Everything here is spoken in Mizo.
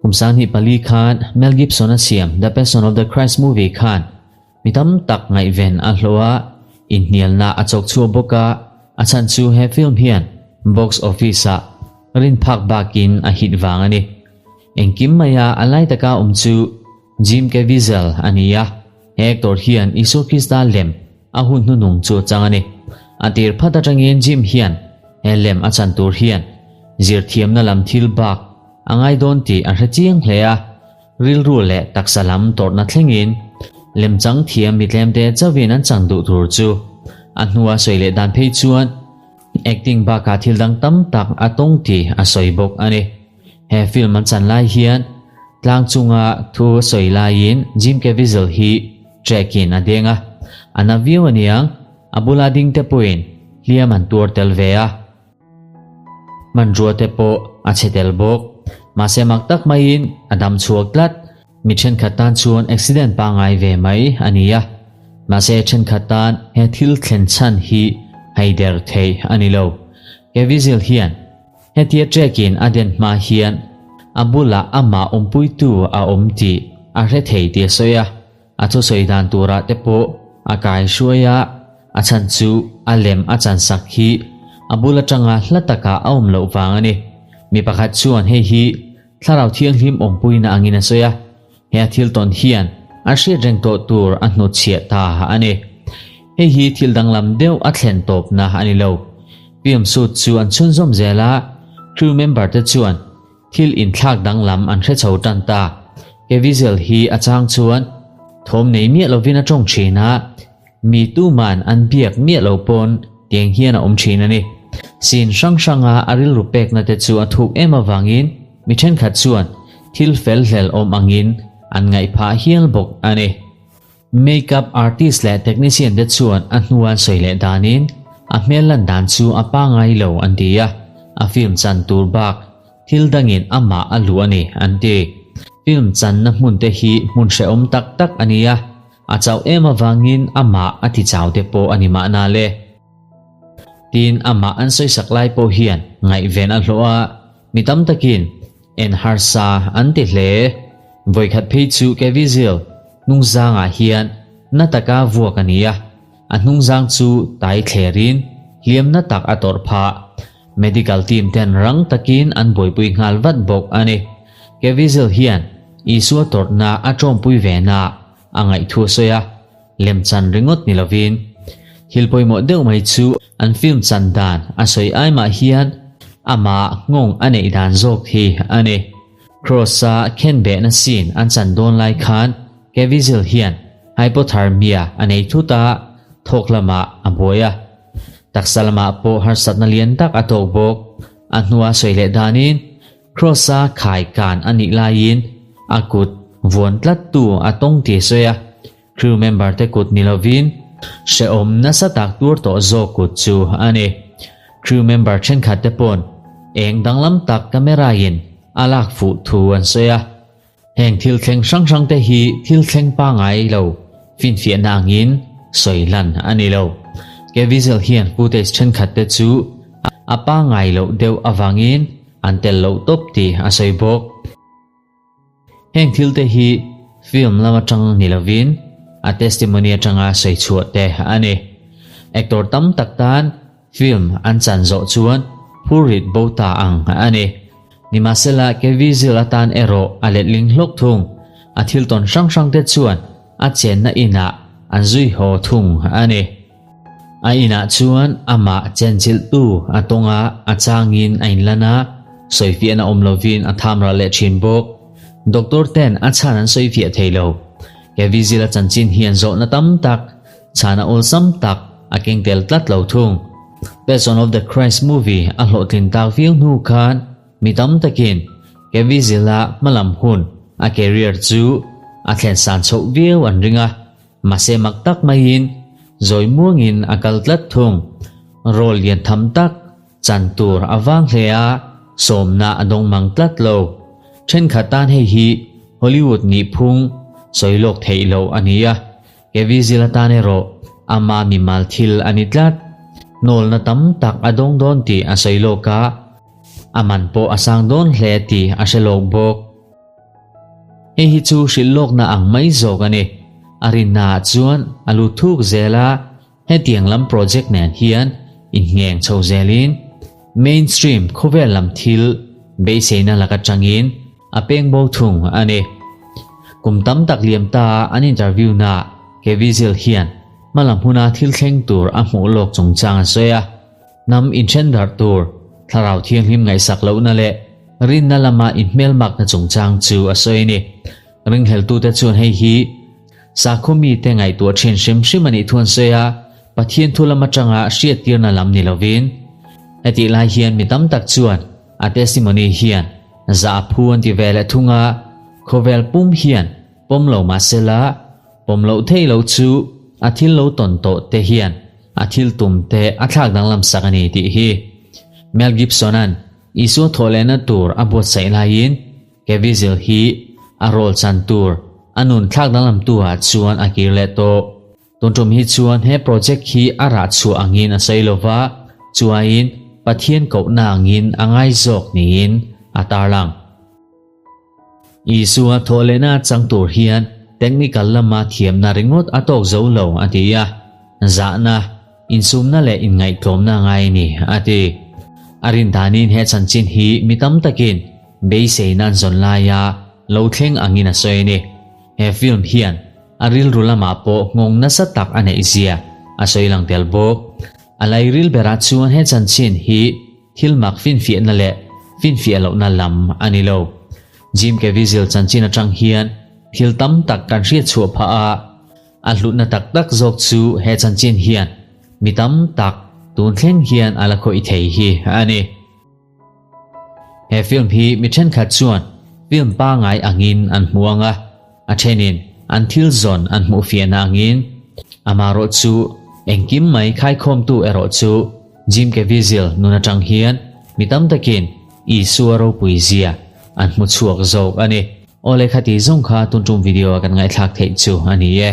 Kum 2004 khan Mel Gibson a siam The Passion of the Christ movie khan mi tam tak ngaihven a hlawh a, inhnialna a chawk chhuak bawk a, a chhan chu he film hian box office-ah rin phak bakin a hit vang a ni. Engkim maia a lai taka awm chu Jim Caviezel a ni a, he actor hian Isua Krista lem a hun hnuhnung chu a chang a ni. A tir phat atangin Jim hian he lem a chan tur hian zirthiamna lam thil bak a ngai dawn tih a hre chiang hle a, rilru leh taksa lam tawrhna thlengin lemchang thiam mi tlemte chauhin an chang duh tur chu a hnua sawi leh dan phei chuan acting bakah thil dang tam tak a tawng tih a sawi bawk a ni. He film an chan lai hian tlang chunga thu a sawi laiin Jim Caviezel hi track in a deng a, a na viau aniang a bula ding te pawhin hliam an tuar tel ve a. Hmanrua te pawh a chhe tel bawk. Mahse mak tak maiin a dam chhuak tlat. Mi thenkhat tan chuan accident pangngai ve mai a ni a. Mahse thenkhat tan he thil thlen chhan hi haider theih a ni lo. Caviezel hian hetia track in a den hma hian a bulah amah awmpuitu a awm tih a hre thei tih a sawi a. A thusawi dan turah te pawh a kai hruai a, a chhan chu a lem a chan sak hi a bul atanga hla takah a awm loh vang a ni. Mi pakhat chuan hei hi Thlarau Thianghlim awmpuina angin a sawi a, he a thil tawn hian a hriat reng tawh tur a hnutchhiah ta a ni. Hei hi thil danglam deuh a thlen tawpna a ni lo. Film shoot chu an chhunzawm zel a, crew member te chuan Thil inthlak danglam an hre chho tan ta. Caviezel hi a chang chuan thawm nei miah lovin a tawng thin a, mi tuman an biak miah lo pawn tiang hian a awm thin a ni. Scene hrang hranga a rilru pekna te chu a thuk em avangin mi thenkhat chuan thil fel hlel awm angin an ngaih phah hial bawk a ni. Makeup artist leh technician te chuan a hnu an sawi leh danin a hmel lan dan chu a pangai lo an ti a, a film chan tur bak thil dangin amah a luh a ni an ti. Film channa hmun te hi hmun hrehawm tak tak a ni a, a chauh em avangin amah a ti chau te pawh a ni mahna le. Tin, amah an sawisak lai pawh hian ngaihven a hlawh a, mi tam takin En harsa an ti hle. Vawikhat phei chu Caviezel hnungzangah hian na taka vuak a ni a, a hnungzang chu tai thlerin hliam na tak a tawrh phah. Medical team ten rang takin an buaipui nghal vat bawk a ni. Caviezel hian Isua tawrhna a tawmpui ve na a ngaihthu a sawi a, lemchan ringawt ni lovin. Thil pawimawh deuh mai chu an film chan dan a sawi ai mah hian amah nghawng a neih dan zawk hi a ni. Cross-a khenbehna scene an chan dawn lai khan Caviezel hian hypothermia a nei thut a, thawk lamah a buai a. Taksa lamah pawh harsatna lian tak a tawk bawk. A hnua sawi leh danin Cross-a khai kan a nih laiin a kut vuan tlattu a tawng ti sawi a, crew member te kut ni lovin hrehawm nasa tak tur tawh zawk kut chu a ni. Crew member thenkhat te pawn eng danglam tak camera in a lak fuh thu an sawi a. Heng thil thleng hrang hrang te hi thil thleng pangai lo finfiahna angin sawi lan a ni lo. Caviezel hian footage thenkhat te chu a pangai loh deuh avangin an tel loh tawp tih a sawi bawk. Heng thil te hi film lam atang ni lovin a testimony atanga sawi chhuah te a ni. Actor tam tak tan film an chan zawh chuan phurrit bo ta ang a ni. Nimahsela Caviezel atan erawh a letling hlawk thung. A thil tawn hrang hrang te chuan a chenna inah an zui haw thung a ni. A inah chuan amah chenchilhtu a tawng a, a changin a inlan a, sawifiahna awm lovin a tham ral leh thin bawk. Doctor ten a chhan an sawifiah thei lo. Caviezel-a chanchin hian zawhna tam tak, chhana awlsam tak a keng tel tlat lo thung. Passion of the Christ movie a hlawhtlin tak viau hnu khan mi tam takin Caviezel-a hmalam hun a career chu a thlen san chhoh viau an ring a. Mahse mak tak maiin zawi muangin a kal tlat thung. Role lian tham tak chan tur a vang hle a, sawmna a dawng mang tlat lo. Thenkhat tan hei hi Hollywood nih phung sawi lawk theih loh a ni a, Caviezel atan erawh ama mimal thil a ni tlat. Nawlna tam tak a dawng dawn tih a sawi lawk a. A man pawh a sang dawn hle tih a hre lawk bawk. Hei hi chu hrilh lawkna ang mai zawk a ni. A rinnaah chuan a lut thuk zel a, hetiang lam project nen hian inngheng chho zelin mainstream khawvel lam thil beiseina lak atangin a peng bo thung a ni. Kum tam tak liam ta an interview naah Caviezel hian hmalam huna thil thleng tur a hmuh lawk chungchang a sawi a. Hnam inthen darh tur, thlarau thianghlim ngaihsak lohna leh rinna lama inhmelmakna chungchang chu a sawi a ni. Ringhleltute chuan hei hi sakhaw mite ngaihtuah thin hrim hrim a nih thu an sawi a, Pathian thu lam atanga hriattirna lam ni lovin. Hetih lai hian mi tam tak chuan a testimony hian zah a phu an ti ve leh thung a, khawvel pum hian pawm lo mahsela pawm loh theih loh chu a thil lo tawn tawh te hian a thil tum te a thlak danglam sak a ni tih hi Mel Gibson-a'n Isua thawh lehna tur a buatsaih laiin Caviezel hi a rawl chan tur a nun thlak danglam tu ah chuan a kir leh tawh. Tun tum hi chuan he project hi a rah chhuah angin a sawi lova, chuaiin Pathian kohna angin a ngai zawk niin a tarlang. Isua thawh lehna chang tur hian technical lama thiamna ringawt a tawk zo lo a ti a, zahna, insumna leh inngaihtlawmna a ngai a ni a ti. A rindanin he chanchin hi mi tam takin beiseina an zawn laia lo thleng angin a sawi a ni. He film hian a rilru lamah pawh nghawng nasa tak a neih zia a sawi lang tel bawk. A lairil berah chuan he chanchin hi Thil mak finfiahna leh finfiah lohna lam a ni lo. Jim Caviezel chanchin atang hian thil tam tak kan hriat chhuah phah a, a hlutna tak tak zawk chu he chanchin hian mi tam tak tun thleng hian a la khawih thei hi a ni. He film hi mi thenkhat chuan film pangai angin an hmu ang a, A thenin an thil zawn an hmuh fiahna angin amarawh chu engkim mai khaikhawmtu erawh chu Jim Caviezel nun atang hian mi tam takin Isua ropui zia an hmu chhuak zawk a ni. Awle khati zawng kha tun tum video a kan ngaihthlak theih chu a ni e.